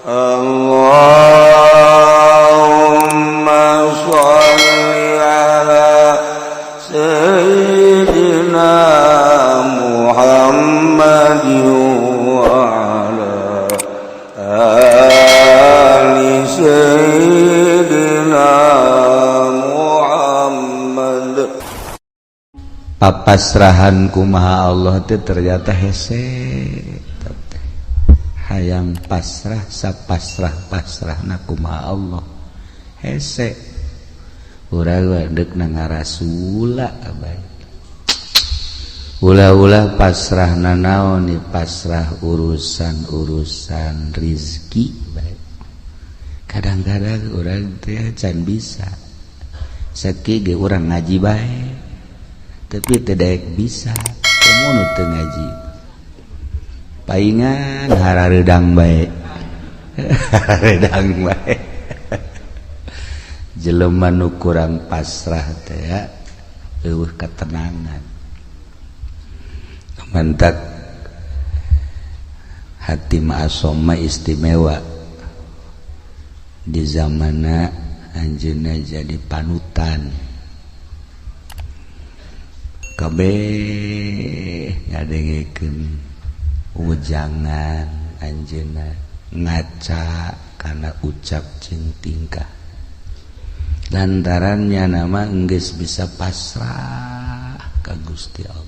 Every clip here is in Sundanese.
Allahumma sholli ala sayyidina Muhammad wa ala ali sayyidina Muhammad. Papasrahan kumaha Allah teh ternyata hese, hayang pasrah sapasrah pasrah na kumaha Allah hese. Urang dek na ngarasula abay ulah-ulah pasrah nanaon ni, pasrah urusan-urusan rizki baik. Kadang-kadang urang teh can bisa seki ge urang ngaji bae, tapi tidak bisa komo teu ngaji, paingan harareudang bae, hareudang bae. Jelema nu kurang pasrah teh ya eueuh ketenangan. Mantak Hatim Ashom mah istimewa, di zamana anjeunna jadi panutan kabeh ngadengekeun wejangan anjeunna, ngaca kana ucap jeung tingkah, lantarannya nama enggeus bisa pasrah ka Gusti Allah.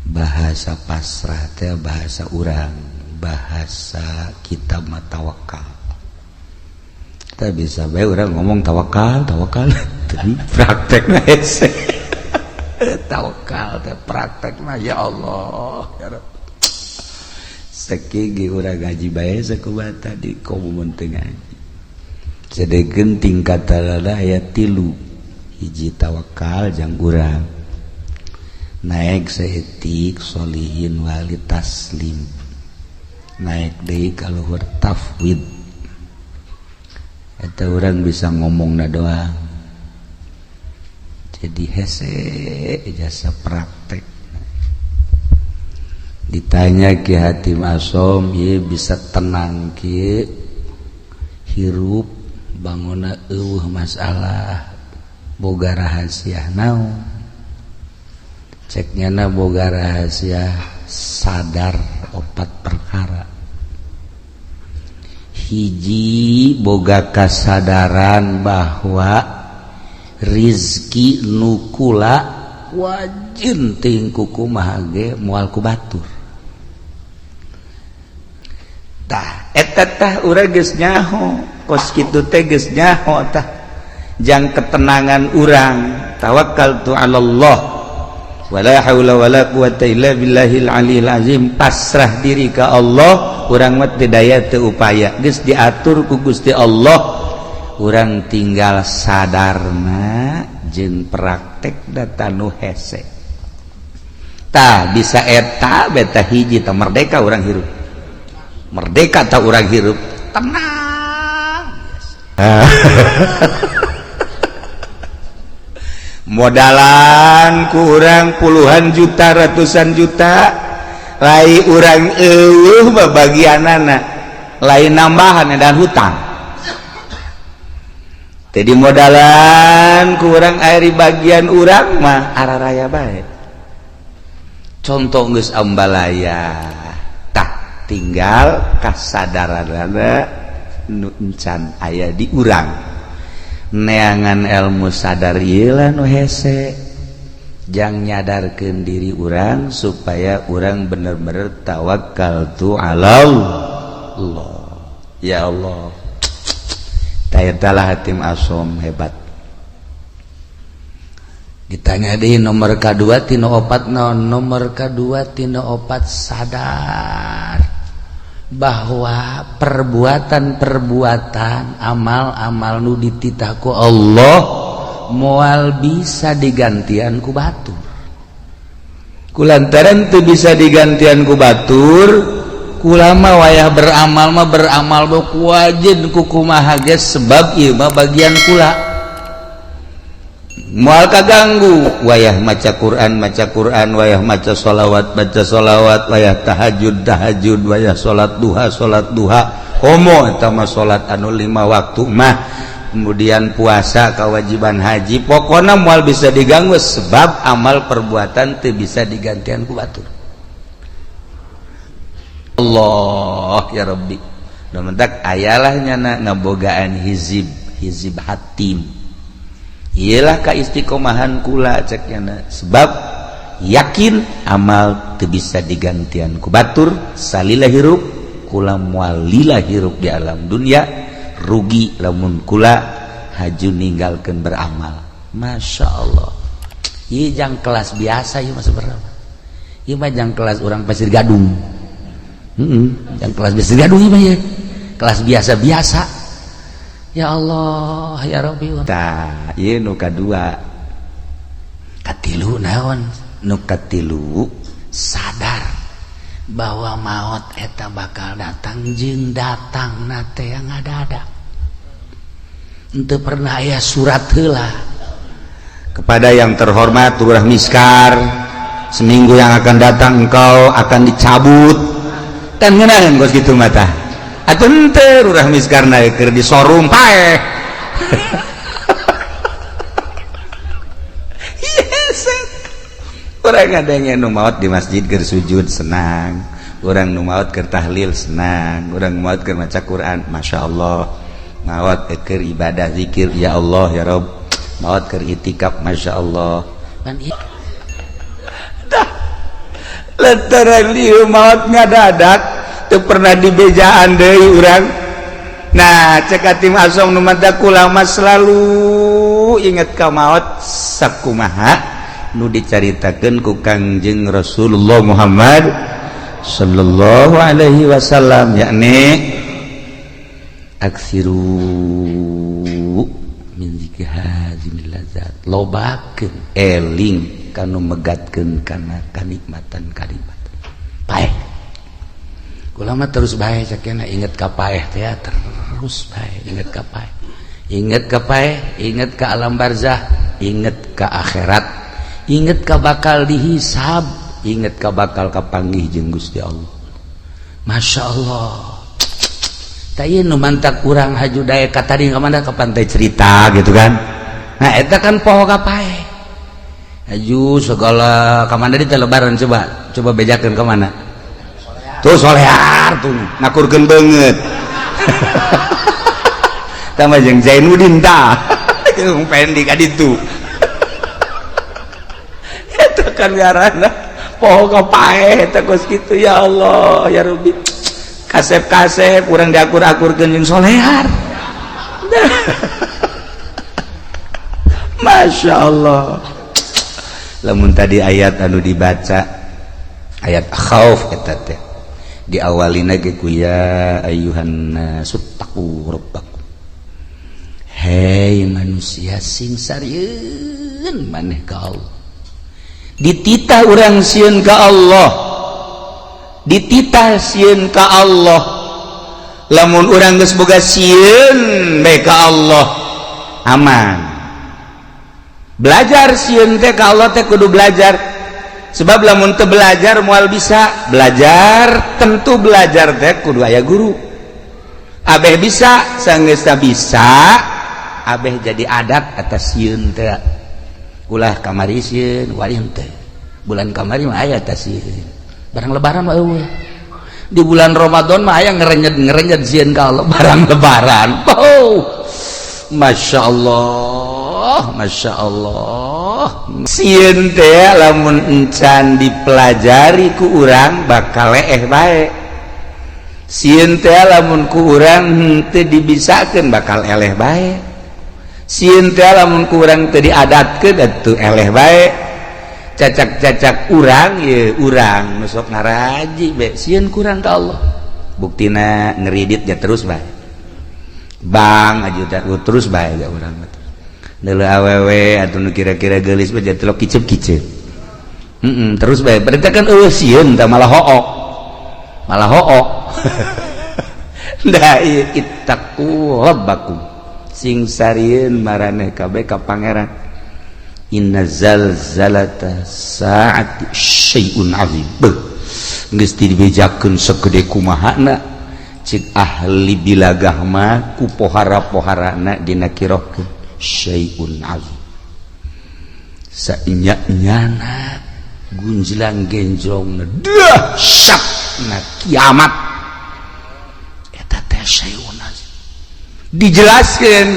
Bahasa pasrah teh bahasa urang, bahasa kita mah tawakal. Kita bisa bae urang ngomong tawakal tawakal, tapi praktekna hese. Tawakal teh praktekna ya Allah ya Rabb. Seki ge urang ngaji bae sakumaha tadi, komo mun teu ngaji. Sedengkeun tingkatanana aya tilu: hiji tawakal jang urang, naik saeutik solihin wali taslim, naik deui ka luhur tafwid. Eta urang bisa ngomongna doang, jadi hese jasa praktek. Ditanya Ki Hatim Asom, ieu bisa tenang kieu hirup, bangona eueuh masalah, boga rahasia naon? Ceknya na boga rahasia sadar opat perkara. Hiji, boga kasadaran bahwa rizki nu kula wajin ting kumaha ge moal ku batur. Tah eta tah urang geus nyaho kos kitu teh, geus nyaho tah jang ketenangan urang. Tawakkaltu 'ala Allah wala haula wala quwata illa billahil aliyil azim, pasrah diri ka Allah. Urang mah teu daya teu upaya, geus diatur ku Gusti Allah. Urang tinggal sadarna jeung praktek data nu hese. Tah bisa eta beta hiji tah merdeka urang hirup, merdeka tah urang hirup tenang. Modalan kurang puluhan juta, ratusan juta, lain urang eueuh bagianana, lain nambahan dan hutang. Jadi modalan kurang air bagian urang mah araraya bae. Contoh geus ambalaya, tah tinggal kasadaranana nu encan aya di urang. Neangan ilmu sadar ieu lah nu hese jang nyadarkeun diri urang supaya urang bener-bener tawakal tu Allah. Ya Allah, tah Hatim Asom hebat. Ditanya di nomor K2 tino opat non, nomor K2 tino opat sadar bahwa perbuatan-perbuatan, amal-amal nu dititah ku Allah moal bisa digantian ku batur. Kulantaran teu bisa digantian ku batur, kulama wayah beramal mah beramal ku wajib ku kumaha ge, sebab ieu mah bagian kula. Moal kaganggu wayah maca Quran maca Quran, wayah maca sholawat baca sholawat, wayah tahajud tahajud, wayah salat duha salat duha. Komo eta mah salat anu 5 waktu mah, kemudian puasa, kewajiban haji, pokoknya moal bisa diganggu sebab amal perbuatan teu bisa digantian ku batur. Allah ya Rabbi. Nu mentak ayalah nyana ngabogaan hizib, hizib hatim. Iyalah ka istiqomahan kula cek nyana, sebab yakin amal teu bisa digantian ku batur, salila hirup kula moal lila hirup di alam dunia, rugi lamun kula haju ninggalkeun beramal. Masya Allah. Ieu jang kelas biasa ieu mah sebenarnya. Ieu mah jang kelas urang Pasir Gadung. Jang kelas Pasir Gadung ieu mah ieu. Kelas biasa-biasa. Ya Allah ya Rabbi. Tah, ieu nu kadua. Katilu naon? Nu katilu sadar bahwa maut eta bakal datang jeung datang nate yang ada-ada. Henteu pernah aya surat heula. Kepada yang terhormat Lurah Miskar, seminggu yang akan datang engkau akan dicabut. Kan ngeunaheun kos kitu mah tah. Atuh henteu Lurah Miskar na keur disorum paeh. Yes. Urang ngadenge nu maot di masjid keur sujud senang, urang nu maot keur tahlil senang, urang nu maot keur maca Quran, Masya Allah. Maot keur ibadah zikir ya Allah ya Rabb, maot keur itikaf Masya Allah. Dah lantaran lieu maot ngadadak teu pernah dibejaan deui urang. Nah cek Hatim Asong nu mata kula mah selalu inget ka maot sakumaha nu dicaritakeun ku Kangjeng Rasulullah Muhammad sallallahu alaihi wasallam, yakni aksiru min zikri hazimil lazat, lobakeun eling kanu megatkeun kana kanikmatan kanikmatan paeh. Kula mah terus bae cekena inget ka paeh teh, terus bae inget ka paeh, inget ka paeh, inget ka alam barzah, inget ka akhirat, inget ka bakal dihisab, inget ka bakal kapanggih jeung Gusti Allah. Masya Allah. Tah ieu nu mantak urang haju daek ka tadi ka mana, ka pantai cerita gitu kan. Nah eta kan poho ka paeh. Haju segala ka mana di teh lebaran, coba coba bejakeun ka mana. Tuh solear tuh ngakurkeun beungeut. Tambah jeung Zainuddin tah. Jeung Pendi ka ditu. Eta kan ngaranna poho ka paeh eta kos kitu ya Allah ya Rabbi. Kasep-kasep urang diakur-akurkeun jeung solear. Masya Allah. Lamun tadi ayat anu dibaca ayat khauf eta teh diawalina ge ku ya ayyuhan nasu taqu rabbakum. Hei manusia sing sarieun maneh ka Allah. Dititah urang sieun ka Allah, dititah sieun ka Allah. Lamun urang geus boga sieun bae ka Allah, aman. Belajar sieun teh ka Allah teh kudu belajar. Sebab lamun teu belajar moal bisa. Belajar tentu belajar teh kudu aya guru. Abeh bisa sanggeusna bisa, abeh jadi adat atas sieun teh. Ulah kamari sieun, wali teh. Bulan kamari mah aya atas sieun. Barang lebaran mah eueuh. Di bulan Ramadan mah aya ngerenyet-ngerenyet sieun ka Allah barang lebaran. Oh. Masya Allah, Masya Allah. Sieun teh lamun encan dipelajari ku urang bakal leeh bae. Sieun teh lamun ku urang henteu dibisakeun bakal eleh bae. Sieun teh lamun ku urang teu diadatkeun atuh eleh bae. Cacak-cacak urang ye urang nu sok ngaraji be sieun kurang ka Allah. Buktina ngeridit ya terus bae. Bang aja terus bae ga urang mah. Deuleu awewe atuh nu kira-kira geulis mah jadi telok kicep-kicep. Terus bae. Berarti kan eueuh sieun tah malah hook. Malah hook. Da ieu ittaqu rabbakum. Sing sarieun maraneh kabeh ka pangeran. Inna zalzalata saati syai'un azim. Beuh, geus dibejakeun segede kumahana cik ahli bilagah mah ku pohara-poharana dinakirohkeun syai'un azim. Sainya-nyana gunjlang genjrongna dahsyatna kiamat eta teh syai'un azim. Dijelaskeun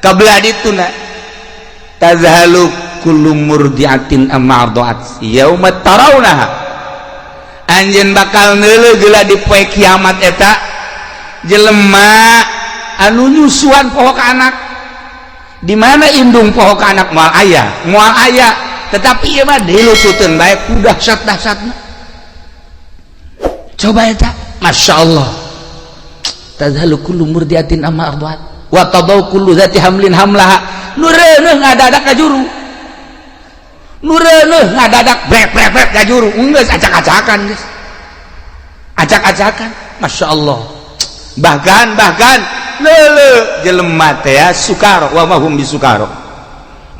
kabelah dituna tazhalu kullu murdiatin amma arda'at yauma tarawnaha. Anjeun bakal neuleuh geula di poe kiamat eta jelema anu nyusuan poho ka anak. Di mana indung poho ka anak moal aya, tetapi ieu mah dilusuteun bae ku dahsyat-dahsyatna. Coba eta, Masya Allah. Tazhalu kullu murdiatin amma arda'at wa tadau kullu dzati hamlin hamlaha. Nu reuneuh ngadadak ka juru, nu reuneuh ngadadak brek brek brek ka juru, geus acak-acakan, geus acak-acakan. Masya Allah. Bahkan leuleuh jelema teh sukaro wa mahum bisukaro,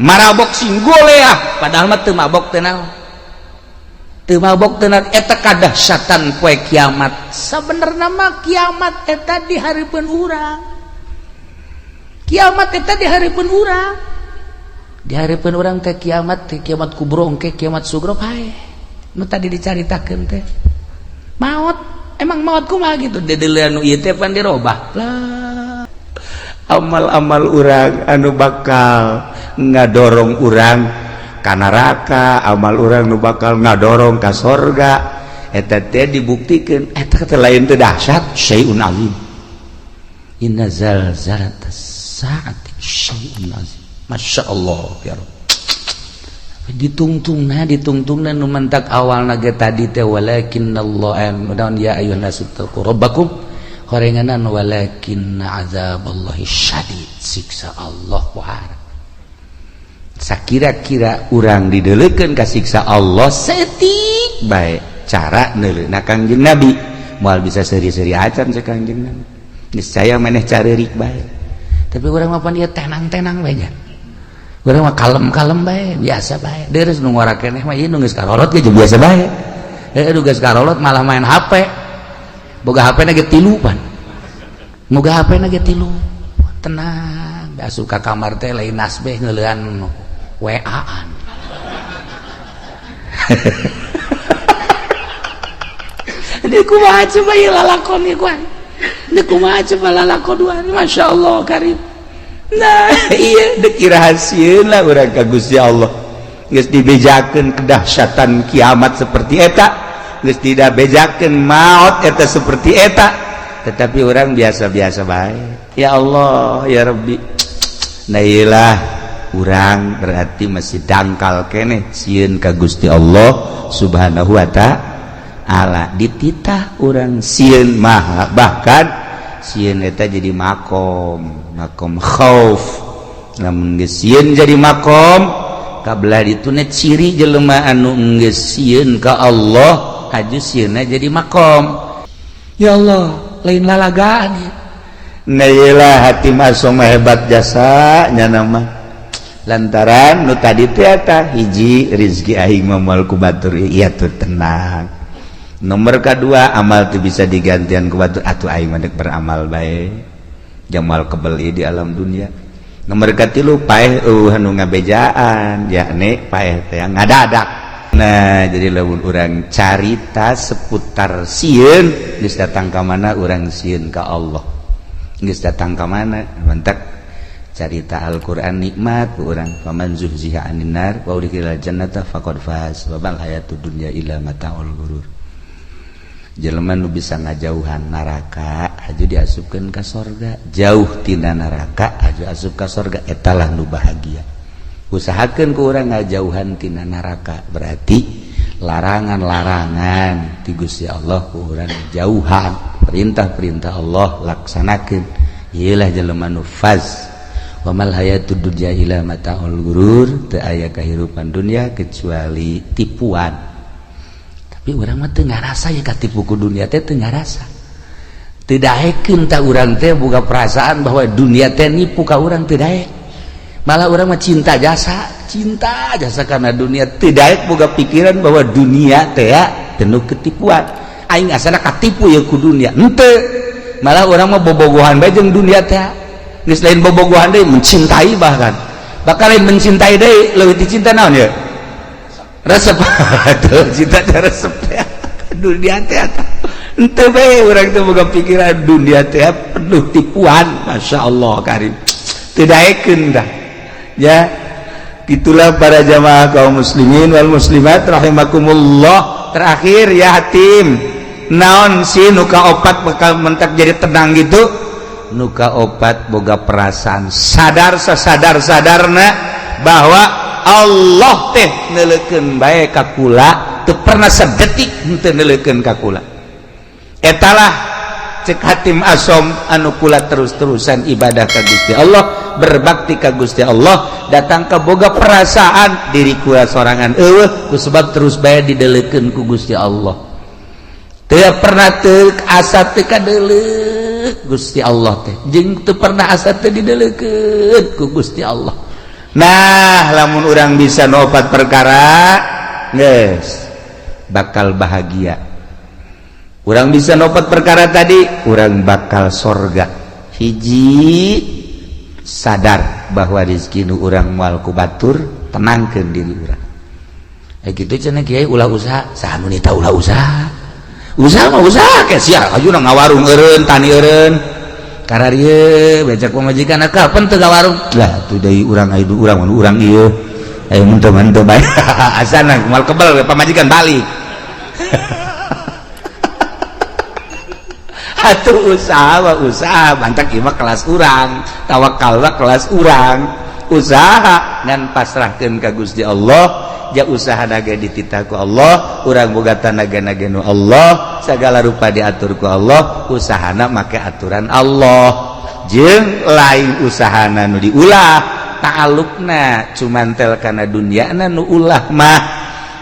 marabok sing goleah padahal mah teu mabok teh naon, teu mabok teh naon. Eta kadahsyatan poe kiamat. Sabenerna mah kiamat eta di hareupeun urang, kiamat eta di hareupeun urang, di hareupeun urang teh kiamat teh, kiamat kubro engke, kiamat sugro pae nu tadi dicaritakeun teh. Maot, emang maot kumaha gitu, dedeuleun nu ieu teh pan dirobah lah. Amal-amal urang anu bakal ngadorong urang ka neraka, amal urang nu bakal ngadorong ka sorga, eta teh dibuktikeun eta teh lain teh dahsyat, syai'un azim. Inna zalzalatas saati syai'un azim. Masya Allah ya Rabb. Ditungtungna nu mantak awalna ge tadi teh walakinallah naon ya ayyuhan nasu taqu rabbakum, horenganan walakin azaballahi syadid, siksa Allah pohara. Sakira-kira urang dideleukeun ka siksa Allah setik bae cara neuleuna Kangjeng Nabi, moal bisa seuri-seuri acan cek Kangjeng Nabi, niscaya maneh careurik bae. Tapi urang mah pan ieu tenang-tenang bae nya, urang mah kalem-kalem bae, biasa bae. Deres nu ngora keneh mah ieu nu geus karolot ge biasa bae. Heuh, geus karolot malah main HP, boga HP na ge tilu pan, boga HP na ge tilu, tenang. Asup ka kamar teh lain nasbeh ngeulean WA-an. Ini kumaha coba ieu lalakon ieu kuan. Ini kumaha coba lalakon dua. Masya Allah karim. Nah, iya dek rahasieun lah urang ka Gusti Allah. Geus dibejakeun kedahsyatan kiamat seperti eta, geus tidak bejakeun maut eta seperti eta, tetapi orang biasa-biasa bae. Ya Allah, ya Rabbi. Nah, iyalah urang berarti masih dangkal keneh sieun ka Gusti Allah Subhanahu wa ta'ala. Dititah urang sieun maha, bahkan sieun eta jadi makom, makom khauf. Lamun geus sieun jadi makom, kabelah dituna ciri jelema anu geus sieun ka Allah aju sieunna jadi makom. Ya Allah, lain lalagaan ya. Nah iyalah hati masuk hebat jasa nya nama. Lantaran nu tadi teh eta hiji rizki aing mah moal ku batur, iya tuh tenang. Nomor kedua amal tuh bisa digantian ku batur, atuh aing mah dek beramal bae jamal kebeli di alam dunia. Nomor katilu paeh eueuh anu ngabejaan, yakni paeh teh ngadadak. Nah jadi lamun urang carita seputar sieun geus datang ka mana urang sieun ka Allah, geus datang ka mana mantak carita Al-Qur'an nikmat ku urang, faman zuhziha 'anil nar wa udkhilal jannata faqad faz wa mal hayatud dunya illa mataul ghurur. Jelema nu bisa ngajauhan neraka aju diasupkeun ka sorga, jauh tina neraka aju asup ka sorga, etalah nu bahagia. Usahakeun ku urang ngajauhan tina neraka, berarti larangan-larangan ti Gusti Allah ku urang jauhan, perintah-perintah Allah laksanakeun. Ieulah jelema nu faz. Wa mal hayatud dunya illa mataul ghurur, teu aya kahirupan dunia kecuali tipuan. Tapi urang mah teu ngarasa ya katipu ku dunia teh, teu ngarasa. Teu daekeun tah urang teh boga perasaan bahwa dunia teh nipu ka urang, teu daek. Malah urang mah cinta jasa, cinta jasa karena dunia. Teu daek boga pikiran bahwa dunia teh penuh ketipuan. Aing asana katipu ya ku dunia, henteu. Malah urang mah bobogohan bae jeung dunia teh. Geus lain bobogohan deui, mencintai, bahkan bakal lain mencintai deui, leuwih dicinta naon ya? Resep tuh, cinta teh resep teh dunia teh. Henteu bae urang teh boga pikiran dunia teh penuh tipuan. Masya Allah karim, teu daekeun dah ya. Itulah para jamaah kaum muslimin wal muslimat rahimakumullah. Terakhir ya, Hatim, naon sih nu kaopat bakal mentak jadi tenang gitu? Nu kaopat, boga perasaan sadar sasadar sadarna bahwa Allah teh neuleukeun bae ka kula, teu pernah sedetik henteu neuleukeun ka kula. Etalah cek Hatim Asom anu kula terus-terusan ibadah ka Gusti Allah, berbakti ka Gusti Allah, datang ke boga perasaan diri kula sorangan eueuh, ku sebab terus bae dideleukeun ku Gusti Allah. Teu pernah teu asa teu kadeuleuk Gusti Allah teh, jeung teu pernah asa teu dideleukeun ku Gusti Allah. Nah, lamun urang bisa nopat perkara, geus bakal bahagia. Urang bisa nopat perkara tadi, urang bakal sorga. Hiji, sadar bahwa rizki nu urang moal ku batur, tenangkeun diri urang. Eh, gitu cenah kiai, ulah usaha. Saha nu nita ulah usaha? Usaha mah usaha ke sia, aju ngawarung eureun, tani eureun. Kararieu becak pamajikan, kapan teu ngawarung? Lah tuh deui urang aya urang urang ieu. Ayo mun teu teu bae. Asana moal kebel pamajikan balik. Atuh usaha mah usaha, bantak ieu mah kelas urang, tawakal mah kelas urang. Usaha ngan pasrahkeun ka Gusti Allah, ja usaha naga dititah ku Allah, urang boga tanaga naga nu Allah, segala rupa diatur ku Allah, usahana make aturan Allah. Jeung lain usahana nu diulah, ta'alluqna cuman tel kana dunyana nu ulah mah.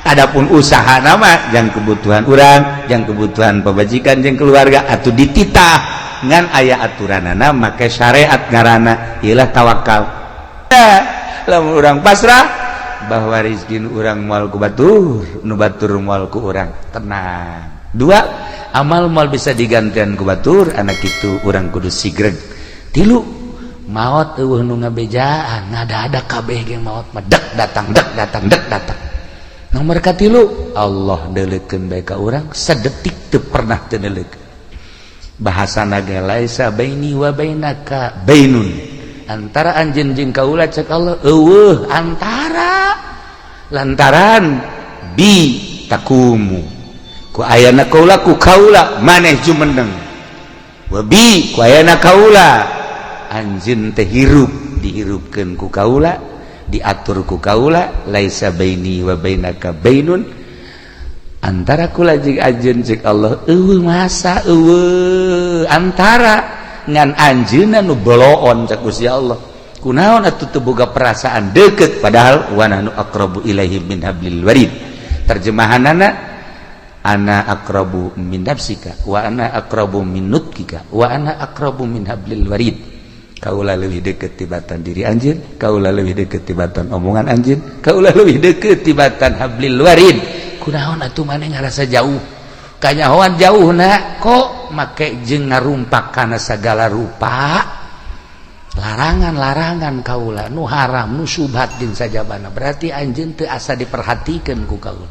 Adapun usaha nama yang kebutuhan urang, yang kebutuhan pamajikan jeung keluarga atau dititah ngan aya aturanana make syariat, ngarana ialah tawakal. Ya, lamun urang pasrah bahwa rizki urang moal ku batur, nu batur moal ku urang, tenang. Dua, amal moal bisa digantian ku batur, anak itu urang kudu sigreg. Tilu, maot eueuh nu ngabejaan, ngada-ada kabeh ge maot mah dek datang, dek datang, dek datang. Nomor katilu, Allah deleukeun bae ka urang, sedetik teu pernah teu neuleukeun. Bahasana ge laisa baini wa bainaka bainun, antara anjeun jeung kaula, cek Allah, eueuh antara, lantaran bi takumu, ku ayana kaula, ku kaula maneh jumeneng, wa bi, ku ayana kaula anjeun teh hirup, dihirupkeun ku kaula, diatur ku kaula. Laisa baini wa bainaka bainun, antara kula jeung anjeun, cek Allah, eueuh masa eueuh antara, ngan anjeunna nu boloon, cek Gusti Allah. Kunaon atuh teu boga perasaan deket, padahal wa nahnu aqrabu ilaihi min hablil warid. Terjemahanana, ana aqrabu min nafsika wa ana aqrabu min nutkika wa ana aqrabu min hablil warid. Kaula leuwih deket tibatan diri anjeun, kaula leuwih deket tibatan omongan anjeun, kaula leuwih deket tibatan hablil warid. Kunaon atuh maneh ngarasa jauh, kanyahoan jauh na kok make jeung ngarumpak kana segala rupa larangan-larangan kaula nu haram, nu subhat jeung sajabana? Berarti anjeun teu asa diperhatikeun ku kaula.